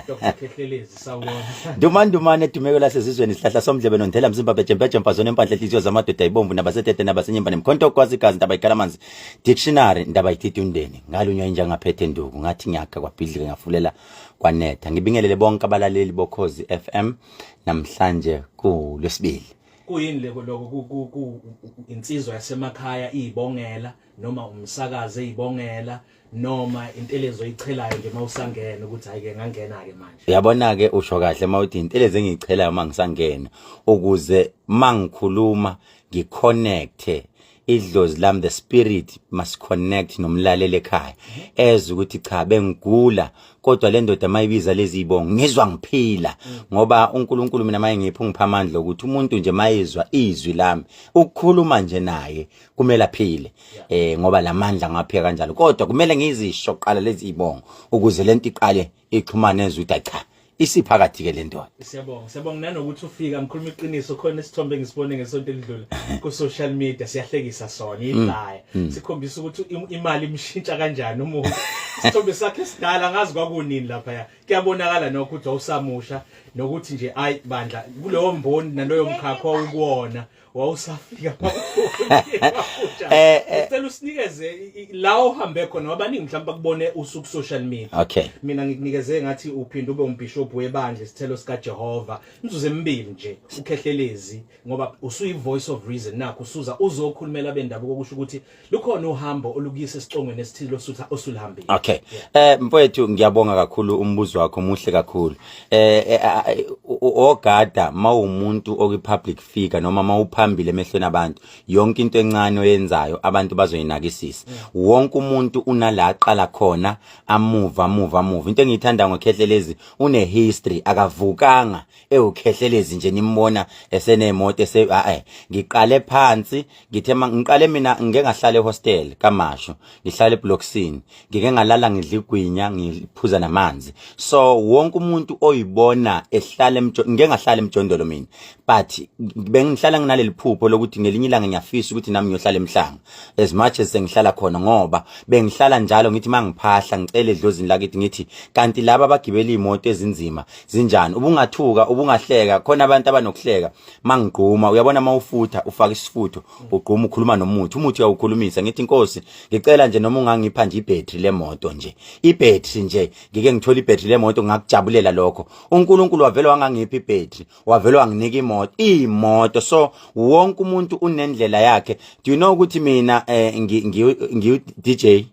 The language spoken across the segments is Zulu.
Dr Khehlelezi, sawubona. Dumandumane dumeko lasezizweni, sihlahla somdlebe nondela mzimba bejembeje mfazone empahla enhliziyo zamadoda ibomvu nabasetete nabasenyimba nemkhonto okwazi igazi ndaba ikhala amanzi dictionary ndaba ititi undeni ngalunywa inja ngaphethe nduku ngathi ngiyakha kwabhidlika ngafulela kwanetha. Ngibingelele bonke abalaleli boKhozi FM namhlanje kuLwesibili. Kuyini leko lokho ku insizwa yasemakhaya iyibongela noma umsakazi eyibongela noma intelezo oyichelayo nje mawusangena ukuthi hayi ke ngangena ke manje? Uyabona ke, usho kahle mawuthi intelezo engiyichelayo mangisangena, ukuze mangikhuluma ngiconnecte idlozi lami. The spirit must connect nomlaleli ekhaya, ezwe ukuthi cha, bengigula, kodwa le ndoda mayibiza lezi zibongo ngizwa ngiphila, ngoba uNkulunkulu mina maye ngipha ungipha amandla ukuthi umuntu nje mayizwa izwi lami, ukukhuluma nje naye, kumele aphile, ngoba lamandla ngaphika kanjalo. Kodwa kumele ngizisho kuqala lezi zibongo ukuze lento iqale ixhumane, ezwe ukuthi cha, isiphakathi ke le ndoda. Siyabonga, siyabonga nanokuthi ufika. Ngikhuluma iqiniso, khona isithombe ngisibone ngesonto elidlule ku social media, siyahlekisa sona ihlaya, sikhombisa ukuthi imali imshintsha kanjani umuntu. Isithombe sakhe esidala, ngazi kwakunini lapha ya, kuyabonakala nokho ukuthi wawusamusha nokuthi nje ayi bandla, kulowo mboni naloyo mkhakha wawukuwona wawusafika. Sicela usinikeze la ohambe khona, wabaningi mhlawumbe bakubone usuku social media. Mina ngikunikeze ngathi uphinde ube umbishop webandla Isithelo sika Jehova. Imizuzu emibili nje, uKhehlelezi, ngoba usuyi voice of reason, nakho usuza uzokhulumela bendabuko, kusho ukuthi lukhona uhambo olukuyisa esicongweni esithile osutha osulihambile. Okay. Mfowethu, ngiyabonga kakhulu, umbuzo wakho muhle kakhulu. Ogada mawumuntu okwi public figure noma mawuphambili emehlweni abantu, yonke into encane oyenzayo abantu bazoyinakisisa. Wonke umuntu unala aqala khona, amuva amuva amuva. Into engiyithanda ngoKhehlelezi, une history, akavukanga ewuKhehlelezi nje nimbona esenemoto ese eh ngiqale phansi. Ngithe ngiqale mina, ngike ngahlala ehostel kaMashu, ngihlala eblocksini, ngike ngalala ngidla igwinya, ngiphuza namanzi. So wonke umuntu oyibona ehlala, ngike ngahlala emjondolo mina, but bengihlala nginaleli phupho lokuthi ngelinye ilanga ngiyafisa ukuthi nami ngiyohlala emhlanga as much as sengihlala khona, ngoba bengihlala njalo ngithi mangiphahla ngicela edlozini lakithi, ngithi kanti laba abagibela imoto ezinzima zinjani? Ubungathuka, ubungahleka, khona abantu abanokuhleka mangigquma. Uyabona, mawufutha ufaka isifutho, ugquma, ukhuluma nomuthi, umuthi uyawukhulumisa. Ngithi, "Inkosi, ngicela nje noma ungangipha nje ibhetri lemoto nje, ibhetri nje, ngike ngithola ibhetri lemoto, ngakujabulela lokho." UNkulunkulu wavela wangangipha ibhetri, wavela wanginika imoto. So wonke umuntu unendlela yakhe. Do you know ukuthi mina ngi DJ?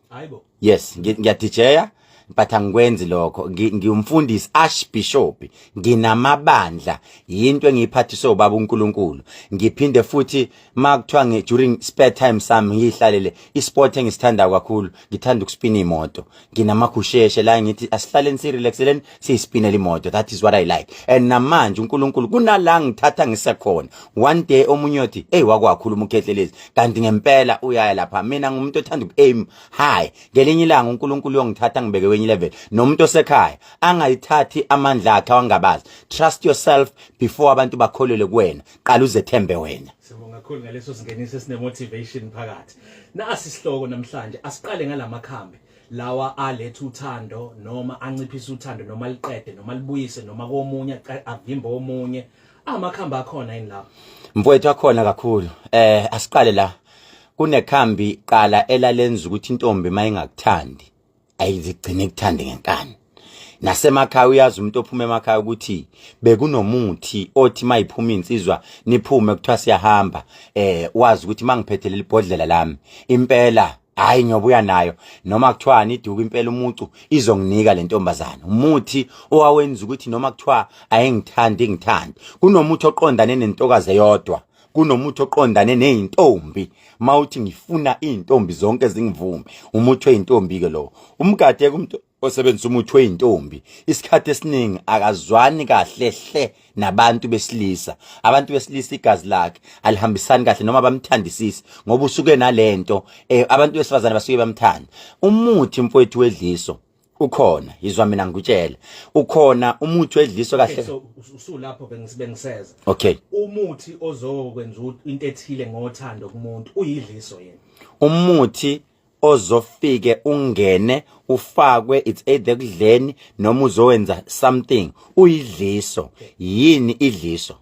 Hayibo! Yes, ngiya DJ-ya, but angikwenzi lokho. Ngiwumfundisi, archbishop, nginamabandla, yinto engiyiphathiswe ubaba uNkulunkulu. Ngiphinde futhi makuthiwa during spare time sami ngihlalele isport engisithandayo kakhulu, ngithanda ukuspina imoto. Nginamagusheshe la, ngithi asihlaleni sirelaxeleni siyispinela imoto. That is what I like. And namanje uNkulunkulu kunala ngithatha ngisekhona, one day omunye uthi, "Hey, wakwakhuluma uKhehlelezi, kanti ngempela uyaya lapha." Mina ngumuntu othanda uku-aim high. Ngelinye ilanga uNkulunkulu uyongithatha ngibeke kwenye level. Nomuntu osekhaya angayithathi amandla akhe awangabazi. Trust yourself before abantu bakholelwe kuwena, qala uzethembe wena. Sibonga kakhulu ngaleso singeniso esine motivation phakathi. Nasi isihloko namhlanje, asiqale ngalamakhambi lawa aletha uthando noma anciphisa uthando noma liqede noma libuyise noma komunye avimbe omunye. Amakhambi akhona yini lapho? Mfowethu, akhona kakhulu. Asiqale la, kunekhambi qala elalenza ukuthi intombi mayingakuthandi ayizigcine kuthande ngenkani. Nasemakhaya, uyazi umuntu ophuma emakhaya ukuthi bekunomuthi othi mayiphuma insizwa, niphume kuthiwa siyahamba, wazi ukuthi mangiphethe leli bhodlela lami impela, hayi, ngiyobuya nayo noma kuthiwani iduku impela, umucu izonginika le ntombazana. Umuthi owawenza ukuthi noma kuthiwa ayengithandi ngithandi. Kunomuthi oqondane nentokazi eyodwa, kunomuthi oqondane nezintombi, mawuthi ngifuna izintombi zonke zingivume, umuthi weyintombi ke lo. Umgade kumuntu osebenzisa umuthi weyintombi, isikhathi esiningi akazwani kahle hle nabantu besilisa. Abantu besilisa igazi lakhe alihambisani kahle noma bamthandisisi, ngoba usuke nalento abantu besifazane basuke bamthanda. Umuthi, mfowethu, wedliso ukhona. Yizwa mina ngikutshela, ukhona umuthi wedliso kahle. So usulapho bengiseza. Okay. Umuthi ozokwenza into ethile ngothando kumuntu uyidliso yena? Umuthi Ozofike ungene ufakwe, it's either ekudleni noma uzowenza something, uyidliso. Yini idliso?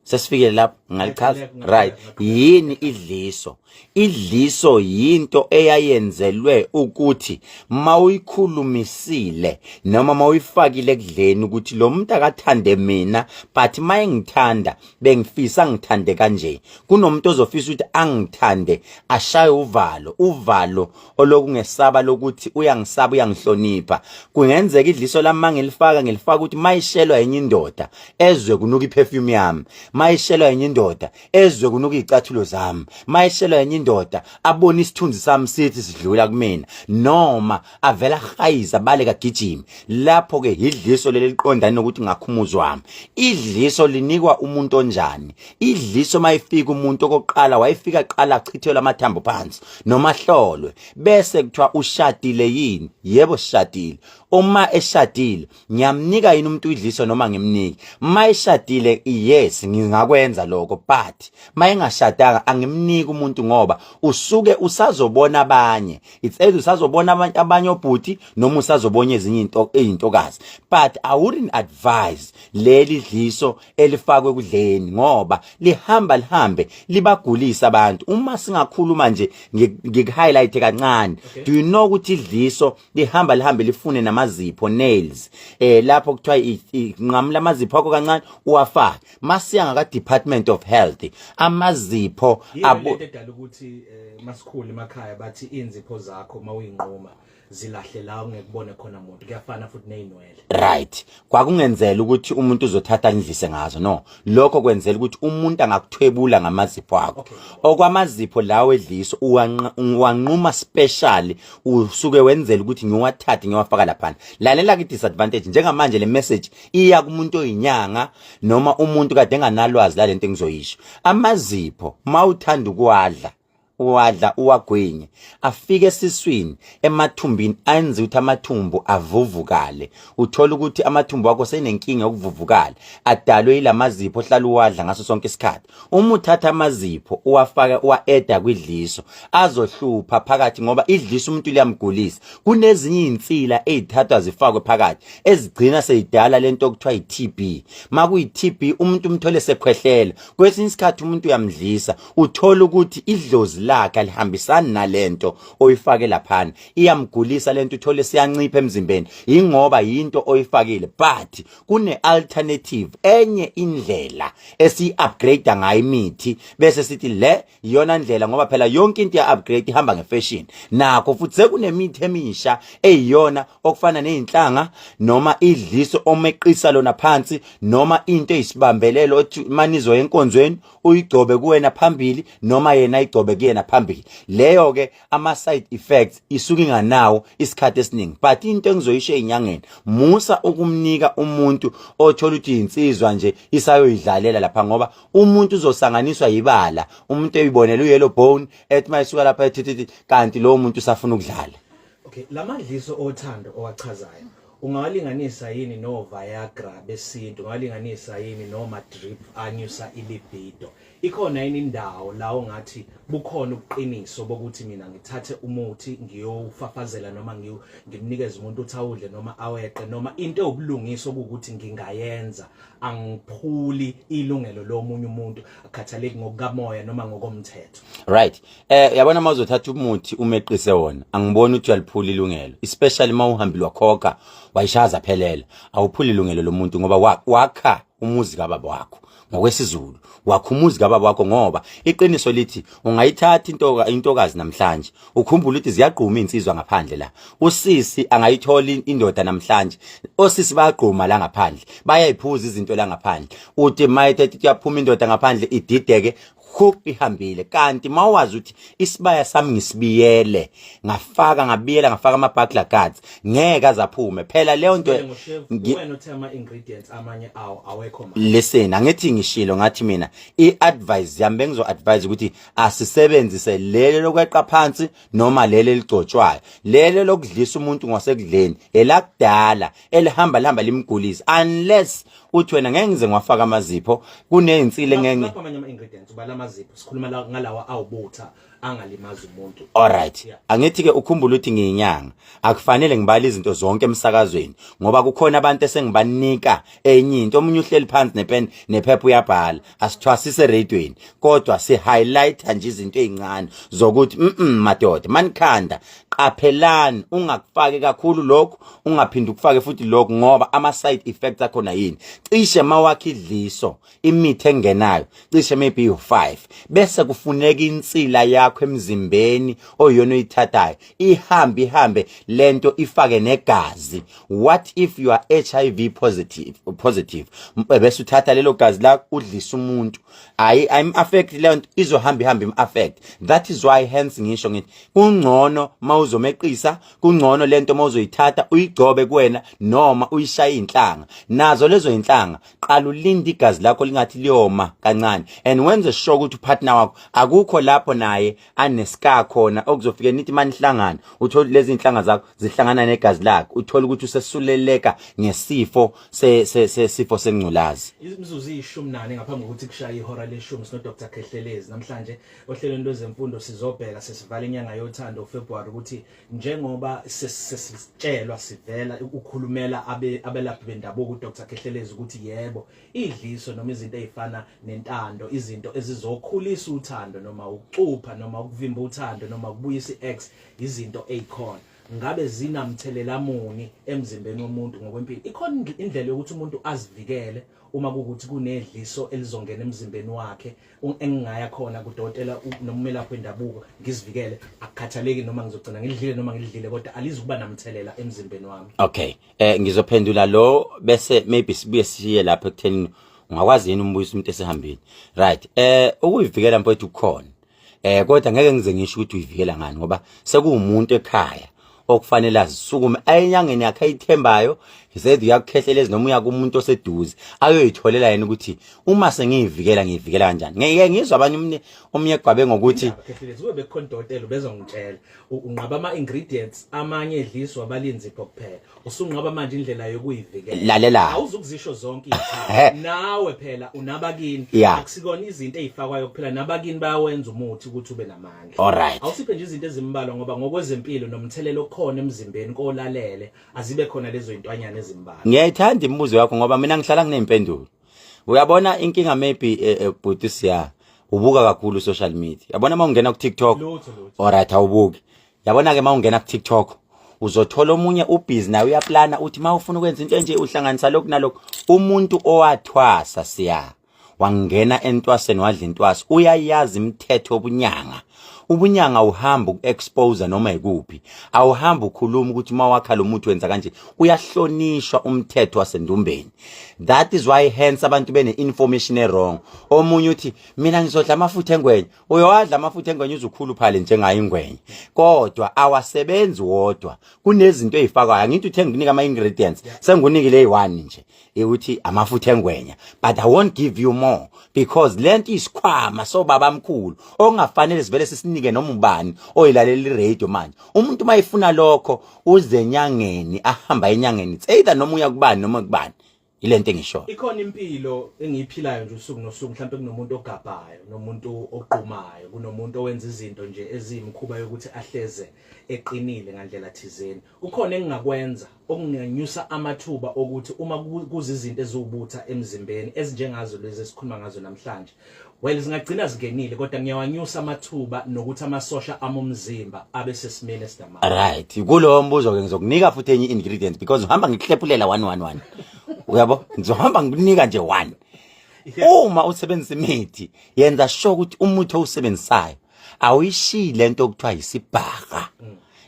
Sesifikile lapho, ngalichaza, right? Yini idliso? Idliso yinto eyayenzelwe ukuthi mawuyikhulumisile noma mawuyifakile ekudleni ukuthi lo muntu akathande mina, but mayengithanda bengifisa ngithande kanje. Kunomuntu ozofisa ukuthi angithande ashaye uvalo, uvalo olokungesaba lokuthi uyangisaba, uyangihlonipha. Kungenzeka idliso lami mangilifaka, ngilifaka ukuthi mayishelwa enye indoda ezwe kunuka iperfume yami, mayishelwa enye indoda ezwe kunuka izicathulo zami, mayishelwa enye indoda abone isithunzi sami sithi sidlula kumina, noma avela ahayiza baleka gijima. Lapho ke idliso leli liqondane nokuthi ngakhumuzwa wami. Idliso linikwa umuntu onjani? Idliso mayifika umuntu okokuqala, wayefika qala achithelwe amathambo phansi noma hlolwe, bese kuthiwa ushadile yini? Yebo, sishadile. Uma eshadile, ngiyamnika yini umuntu idliso noma ngimniki? Uma eshadile, yes, ngingakwenza lokho, but mayengashadanga angimniki umuntu, ngoba usuke usazobona abanye. It's either usazobona abantu abanye obhuti noma usazobona ezinye into ezintokazi, but I wouldn't advise leli dliso elifakwe kudleni, ngoba lihamba lihambe libagulisa abantu. Uma singakhuluma nje, ngikuhighlight kancane. Do you know ukuthi idliso lihamba lihambe lifune namazipho, nails, lapho kuthiwa inqamula amazipho akho kancane uwafake? Masiya ngaka Department of Health, amazipho abo lento edala ukuthi masikhulu emakhaya bathi inzipho zakho mawuyinquma zilahle la ungekubone khona umuntu. Kuyafana futhi nezinwele. Right, kwakungenzela ukuthi umuntu uzothatha ndlise ngazo. No, lokho kwenzela ukuthi umuntu angakuthwebula ngamazipho akho. Okwamazipho lawo edliso uwanquma special, usuke wenzela ukuthi ngiwathathe ngiwafaka laphana. Lalela ke, disadvantage njengamanje, le message iya kumuntu oyinyanga noma umuntu kade enganalwazi lalento engizoyisho. Amazipho mawuthanda ukuwadla, uwadla uwagwinye, afike esiswini, emathumbini, ayenze ukuthi amathumbu avuvukale. Uthola ukuthi amathumbu akho senenkinga yokuvuvukala adalwe yilamazipho ohlala uwadla ngaso sonke isikhathi. Uma uthatha amazipho uwafaka, uwa-eda kwidliso, azohlupha phakathi, ngoba idliso umuntu liyamgulisa. Kunezinye iy'nsila ey'thathwa zifakwe phakathi ezigcina seyidala lento okuthiwa i-TB. Makuyi-TB, umuntu umthole sekhwehlela. Kwesinye isikhathi umuntu uyamdlisa, uthola ukuthi idlozi lakhe alihambisani nalento oyifake laphana, iyamgulisa lento, uthole siyancipha emzimbeni, ingoba yinto oyifakile. But kune alternative, enye indlela esiyi-upgrade ngayo imithi, bese sithi le iyona ndlela, ngoba phela yonke into ya upgrade ihamba ngefashion. Nakho futhi sekunemithi emisha eyiyona okufana nezinhlanga noma idliso omeqisa lona phansi, noma into eyisibambelelo othi manizo enkonzweni uyigcobe kuwena phambili noma yena ayigcobe kuyena phambili. Leyo ke ama side effects isuke inganawo isikhathi esiningi. But into engizoyisho ezinyangeni, musa ukumnika umuntu othola ukuthi insizwa nje isayoyidlalela lapha, ngoba umuntu uzosanganiswa yibala, umuntu eyibonela uyellow bone, ethi mayisuka lapha ethi kanti lowo muntu usafuna ukudlala. Okay, lamadliso othando owachazayo ungawalinganisa yini no Viagra besintu? Ungalinganisa yini noma drip anyusa ilibido? Ikhona yini indawo la ongathi bukhona ubuqiniso bokuthi mina ngithathe umuthi ngiyowufafazela noma ngimnikeze umuntu uthi awudle noma aweqe, noma into ewubulungiswa ukuthi ngingayenza, angiphuli ilungelo lomunye umuntu, akukhathaleki ngokukamoya noma ngokomthetho? Right, yabona, mawuzothatha umuthi umeqise wona, angiboni ukuthi uyaliphula ilungelo, especially mawuhambile wakhokha wayishaza phelela. Awuphuli ilungelo lomuntu, ngoba wakha umuzi kababa wakho. NgokwesiZulu wakha umuzi kababa wakho, ngoba iqiniso lithi ungayithatha into intokazi namhlanje, ukhumbule ukuthi ziyagquma insizwa ngaphandle la. Usisi angayithola indoda namhlanje, osisi bayagquma la ngaphandle, bayayiphuza izinto la ngaphandle. Uthi mayithethe kuyaphuma indoda ngaphandle, idideke, hook, ihambile. Kanti mawazi ukuthi isibaya sami ngisibiyele, ngafaka, ngabiyela, ngafaka ama burglar guards, ngeke azaphume phela leyo nto. Wena uthe ama ingredients amanye awo awekho manje. Listen, angithi ngishilo, ngathi mina i-advice yami bengizo advise ukuthi asisebenzise lelo lokweqa phansi noma lelo eligcotshwayo. Lelo lokudlisa umuntu ngasekudleni elakudala elihamba lihamba limgulisa, unless uthi wena ngeke ngize ngiwafaka amazipho, kunezinsile ngeke Lapho amanye ama ingredients ubala amazipho, sikhuluma la ngalawa awubutha. angalimaza umuntu. Alright. Yeah. Angithi ke ukhumbula ukuthi ngiyinyanga. Akufanele ngibale izinto zonke emsakazweni ngoba kukhona abantu esengibanika enye into. Omunye uhleli phansi nepen nephepha uyabhala. Asithwasise eradweni kodwa si highlight nje izinto ezincane zokuthi madoda manikhanda qaphelani, ungakufaki kakhulu lokhu, ungaphindi ukufake futhi lokhu, ngoba ama side effects akhona yini. Cishe mawakhe idliso, imithi engenayo cishe maybe u5, bese kufuneka insila yakho emzimbeni oyiyona oyithathayo ihambe ihambe lento ifake negazi. What if you are HIV positive, bese uthatha lelo gazi lakho udlisa umuntu, ayi im affect leyo nto, izohamba ihambe im affect. That is why hence ngisho ngithi kungcono mawuzomeqisa, kungcono lento mawuzoyithatha uyigcobe kuwena noma uyishaye inhlanga. Nazo lezo inhlanga, qala ulinde igazi lakho lingathi liyoma kancane and wenze sure ukuthi upartner wakho akukho lapho naye anescar khona okuzofike nithi manihlangana, uthole lezi inhlanga zakho zihlangana negazi lakhe, uthole ukuthi usesuleleka ngesifo sesifo sengculazi. Imizuzu iyi-14 ngaphambi kokuthi kushaye ihora leshumi, sino Dr Khehlelezi namhlanje ohlelweni lwezemfundo. Sizobheka sesivala inyanga yothando uFebruary ukuthi njengoba sesitshelwa sivela ukukhulumela abelaphi bendabuko uDr Khehlelezi ukuthi yebo, idliso noma izinto ezifana nentando, izinto ezizokhulisa uthando noma ukucupha noma ukuvimba uthando noma ukubuyisa i-ex, izinto ezikhona, ngabe zinamthelela muni emzimbeni womuntu ngokwempilo? Ikhona indlela yokuthi umuntu azivikele uma kukuthi kunedliso elizongena emzimbeni wakhe, engingaya khona kudokotela noma umelaphi wendabuko ngizivikele, akukhathaleki noma ngizogcina ngidlile noma ngidlile, kodwa alizukuba namthelela emzimbeni wami? Okay, ngizophendula lo, bese maybe sibuye siye lapho ekutheni ungakwazi yini umbuyisa umuntu esehambile. Right, ukuyivikela mfowethu kukhona, kodwa ngeke ngize ngisho ukuthi uyivikela ngani, ngoba sekuwumuntu ekhaya okufanele azisukume ayenyangeni yakhe ayithembayo, ngisethi uyakukhehlelezi noma uya kumuntu oseduze ayoyitholela yena ukuthi uma sengiyivikela ngiyivikela kanjani. Ngeke ngizwe abanye omunye egwabe ngokuthi Khehlelezi, kube bekukhona udokotela ubezongitshela. Unqaba ama-ingredients amanye edliswa abalinzipho kuphela, usunqaba manje indlela yokuyivikela. Lalela. Awuzukuzisho zonke izithaku nawe phela unabakini. Akusikona izinto ezifakwayo kuphela, nabakini bayawenza umuthi ukuthi ube namandla. Awusiphe nje izinto ezimbalwa, ngoba ngokwezempilo nomthelelo okhona emzimbeni kolalele, azibe khona lezo intwanyana ezimbalwa. Ngiyayithanda imibuzo yakho ngoba mina ngihlala nginempendulo. Uyabona inkinga maybe bhuti siya ubuka kakhulu social media. Yabona uma ungena ku TikTok. Lutho, lutho. Alright, awubuki. Yabona ke uma ungena ku TikTok uzothola omunye ubusy naye uyaplana, uthi uma ufuna ukwenza into enje uhlanganisa lokhu nalokhu. Umuntu owathwasa siya wangena entwaseni wadla intwaso uyayazi imithetho yobunyanga. Ubunyanga uhamba uku-expose noma ikuphi, awuhamba ukhuluma ukuthi uma wakha lo muthi wenza kanje. Uyahlonishwa umthetho wasendumbeni. That is why hence abantu bene-information e-wrong. Omunye uthi mina ngizodla amafutha engwenya. Uyowadla amafutha engwenya uzukhuluphale njengayo ingwenya, kodwa awasebenzi wodwa, kunezinto ey'fakwayo. Angithi uthe ngikunika ama-ingredients, sengikunikile eyi-one nje ukuthi amafutha engwenya, but I won't give you more because lento isikhwama sobaba mkhulu okungafanele sivele sisinike noma ubani oyilalela iradio manje. Umuntu mayefuna lokho uze enyangeni, ahamba enyangeni. It's either noma uya kubani noma kubani, ilento engisho. Ikhona impilo engiyiphilayo nje usuku nosuku. Mhlawumbe kunomuntu ogabhayo, nomuntu oqumayo, kunomuntu owenza izinto nje eziyimkhuba yokuthi ahleze eqinile ngandlela thizeni. Kukhona engingakwenza okunganyusa amathuba okuthi uma kuzizinto eziwubutha emzimbeni ezinjengazo lezi esikhuluma ngazo namhlanje, well, zingagcina zingenile, kodwa ngiyawanyusa amathuba nokuthi amasosha amomzimba abe sesimeni esinamandla? Right, kulowo mbuzo ke ngizokunika futhi enye ingredient because uhamba ngikuhlephulela 111, uyabo, ngizohamba ngikunika nje one. Uma usebenzisa imithi, yenza sure ukuthi umuthi owusebenzisayo awuyishiyi lento okuthiwa isibhaha.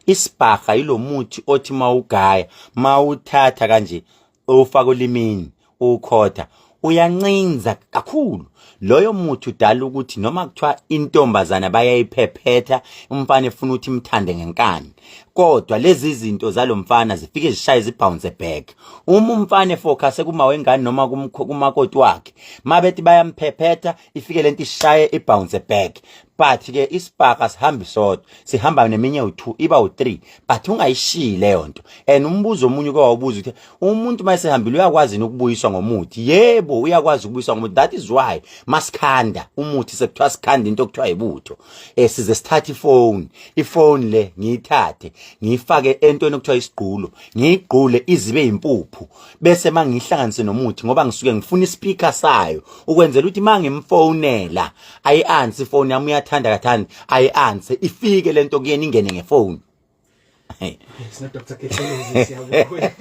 Isibhaha yilo muthi othi mawugaya, mawuthatha kanje ufaka olimini ukhotha, uyancinza kakhulu. Loyo muthi udala ukuthi noma kuthiwa intombazana bayayiphephetha, umfana efuna ukuthi imthande ngenkani. Kodwa lezi zinto zalomfana zifike zishaye zibounce back. Uma umfana efocus kuma wengane noma kumakoti wakhe, mabethi bayamphephetha ifike lento ishaye ibounce back. But ke isibhaka sihambi sodwa, sihamba neminye u2 iba u3, but ungayishiyi leyo nto. And umbuzo omunye kwawubuza ukuthi umuntu mayesehambile uyakwazi nokubuyiswa ngomuthi. Yebo, uyakwazi ukubuyiswa ngomuthi. That is why masikhanda umuthi sekuthiwa sikhanda into okuthiwa ibutho. Size sithathe ifone, ifone le ngiyithathe ngiyifake entweni okuthiwa isigqulo, ngiyigqule izibe impuphu, bese mangihlanganise nomuthi ngoba ngisuke ngifuna ispeaker sayo ukwenzela ukuthi mangimfonela ayi-answer ifone yami, uyathanda kathandi ayi-answer, ifike lento kuyena ingene ngefone. Hey. Sino Dr. Khehlelezi, siyabonga.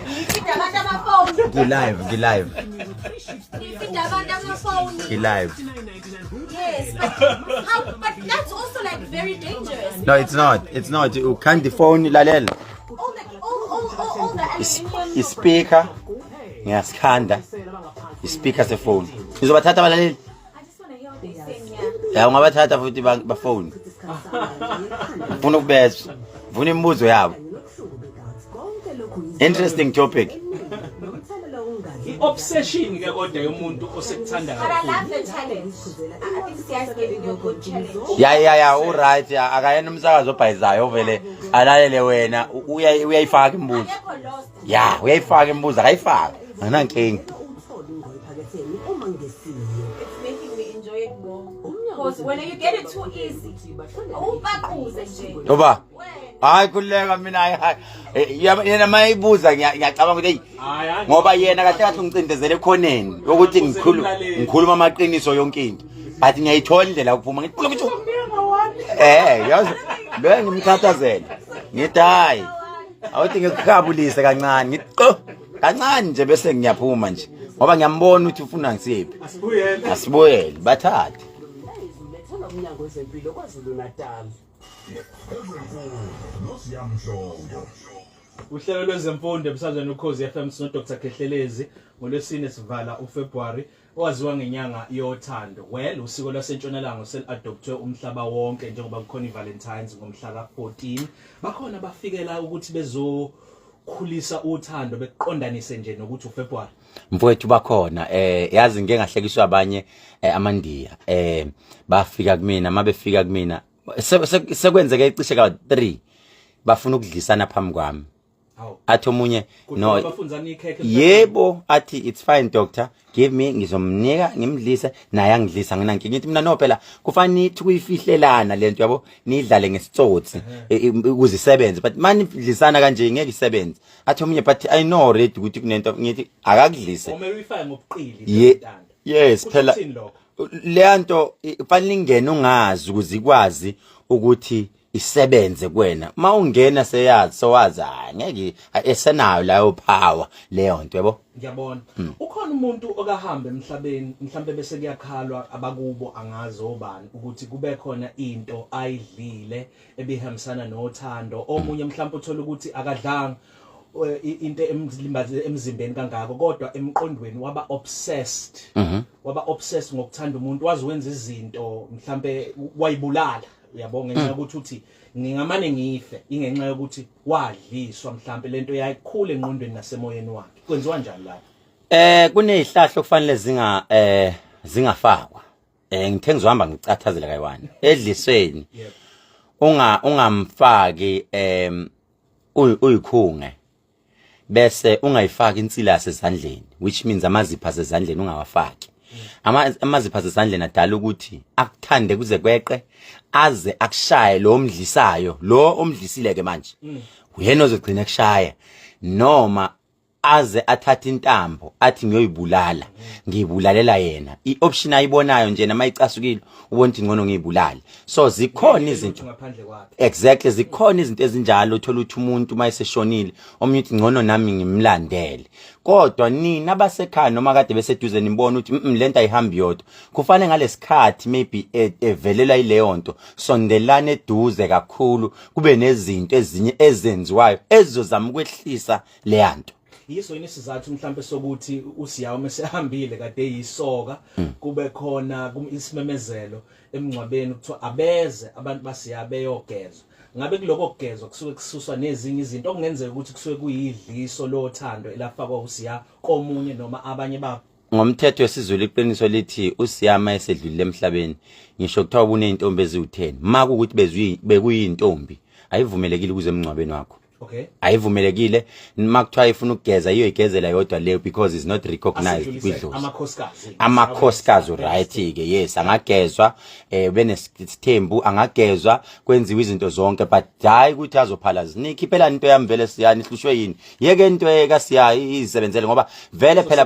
Ngifida abantu amafoni. Ngi-live, ngi-live. Ngifida abantu amafoni. Ngi-live. Yes, but how, but that's also like very dangerous. No, it's not. It's not. Ukhanda ifoni, lalela. All the all all all, all the aluminium. Ispeaker ngiyasikhanda. Ispeaker sefoni. Ngizobathatha abalaleli. I just want to hear what they're saying. Yeah. Ya, ungabathatha futhi bafone. Ngifuna ukubezwa. Ngifuna imibuzo yabo. Interesting topic. I-obsession ke kodwa yomuntu osekuthanda But I kakhulu. love the challenge. I think Siya's giving you a good challenge. Ya, u right, akayena umsakazo obhayizayo ovele alalele wena, uyayifaka imibuzo. Akekho lost. Ya, uyayifaka imibuzo, akayifaka. Anginankinga. It's making me enjoy it more. Because when you get it too easy, upaquze nje. Oba. Wena. Hayi, khululeka mina, hayi hayi. Yena mayibuza ngiyacabanga ukuthi hey, Hayi, hayi. ngoba yena kahle kahle ungicindezele ekhoneni ukuthi ngikhuluma amaqiniso yonke into, but ngiyayithola indlela yokuphuma, ngithi ukuthi yazi lo ngimkhathazela, ngithi hayi, awuthi ngikuhabulise kancane, ngithi qo kancane nje bese ngiyaphuma nje ngoba ngiyambona ukuthi ufuna ngisiphi. Asibuyele. Asibuyele, bathathe. Lethelwa umnyango wezempilo KwaZulu-Natal. Uhlelo lwezemfundo emsakazweni Ukhozi FM, sino Dr Khehlelezi. Ngolwesine sivala uFebruary owaziwa ngenyanga yothando. Well, usiko lwasentshonalanga sel-adoptwe umhlaba wonke njengoba kukhona iValentine's ngomhla ka-14. Bakhona bafikela ukuthi bezokhulisa uthando bekuqondanise nje nokuthi uFebruary. Mfowethu, bakhona. Yazi ngike ngahlekiswa abanye amandiya, bafika kumina, mabefika kumina sekwenzeke cishe ka 3 bafuna ukudlisana phambi kwami. Hawu. Athi omunye no Bafunzana ikhekhe. Yebo, athi, "It's fine, doctor, give me, ngizomnika ngimdlise naye angidlisa, nginankinga." Ngithi mina, "No, phela kufanele nithi kuyifihlelana lento yabo, nidlale ngesitsotsi ukuze isebenze, but mani dlisana kanje ngeke isebenze." Athi omunye, "But I know already ukuthi kunento." Ngithi akakudlise. Omele uyifake ngobuqili Ye, intando. yes. Kusho Phela ukuthini lokho? leya nto kufanele ingene ungazi ukuze ikwazi ukuthi isebenze kuwena. Uma ungena seyazi, sowazi, hayi, ngeke esenayo leyo power leyo nto, yabo. Ngiyabona. Ukhona umuntu okahamba emhlabeni mhlambe bese kuyakhalwa abakubo, angazi obani, ukuthi kube khona into ayidlile ebihambisana nothando. Omunye mhlambe uthola ukuthi akadlanga into emlimbaze emzimbeni kangako, kodwa emqondweni waba obsessed. Waba obsessed ngokuthanda umuntu, wazi wenza izinto, mhlambe wayibulala. Uyabonga, ngenxa yokuthi uthi ngingamane ngife, ingenxa yokuthi wadliswa mhlambe lento yayikhula engqondweni nasemoyeni wakhe. Kwenziwa njani lapho? Kunezihlahla okufanele zingafakwa. Ngithe ngizohamba ngicathazela kayi-one edlisweni. Ungamfaki uyikhunge bese ungayifaki insila yasezandleni, which means amazipha asezandleni ungawafaki. Amazipha asezandleni adala ukuthi akuthande kuze kweqe, aze akushaye lo omdlisayo, lo omdlisile ke manje uyena ozogcina kushaya, noma aze athathe intambo athi ngiyoyibulala, ngiyibulalela yena. I-option ayibonayo nje nama icasukile ubona ukuthi ngcono ngiyibulale. So zikhona izinto ngaphandle kwakhe. Exactly, zikhona izinto ezinjalo. Uthola ukuthi umuntu uma eseshonile omunye uthi ngcono nami ngimlandele, kodwa nina abasekhaya noma kade beseduze nibona ukuthi lento ayihambi yodwa. Kufanele ngalesikhathi maybe evelela ileyo nto, sondelane eduze kakhulu, kube nezinto ezinye ezenziwayo ezizozama ukwehlisa leya nto. Yiso yini isizathu mhlambe sokuthi uSiyawu mesehambile kade eyisoka kube khona isimemezelo emngcwabeni kuthiwa abeze abantu basiya beyogezwa. Ngabe kuloko kugezwa kusuke kususwa nezinye izinto okungenzeka ukuthi kusuke kuyidliso lothando elafakwa uSiya komunye noma abanye babo? Ngomthetho wesiZulu iqiniso lithi uSiyama esedlulile emhlabeni ngisho kuthiwa ubuney'ntombi eziwu-10 ma kuwukuthi bekuyintombi ayivumelekile ukuze emngcwabeni wakho. Okay. Ayivumelekile uma kuthiwa ifuna ukugeza iyoyigezela yodwa leyo because is not recognized kwidlozi. Amakhosikazi. Amakhosikazi right ke yes angagezwa eh benesithembu angagezwa kwenziwa izinto zonke but hayi ukuthi azophalaza nikhiphelani into yami vele siyani ihlushwe yini yeke into eka siya izisebenzele ngoba vele phela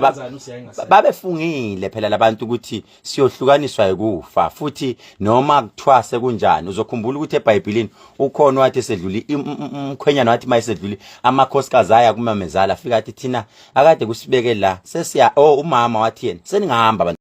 babefungile phela labantu ukuthi siyohlukaniswa yikufa futhi noma kuthiwa sekunjani uzokhumbula ukuthi eBhayibhelini ukhona wathi esedluli umkhwenyana wathi mayesedluli amakhosikazi aya kumamezala afika athi thina akade kusibeke la sesiya oh umama wathi yena seningahamba abantu.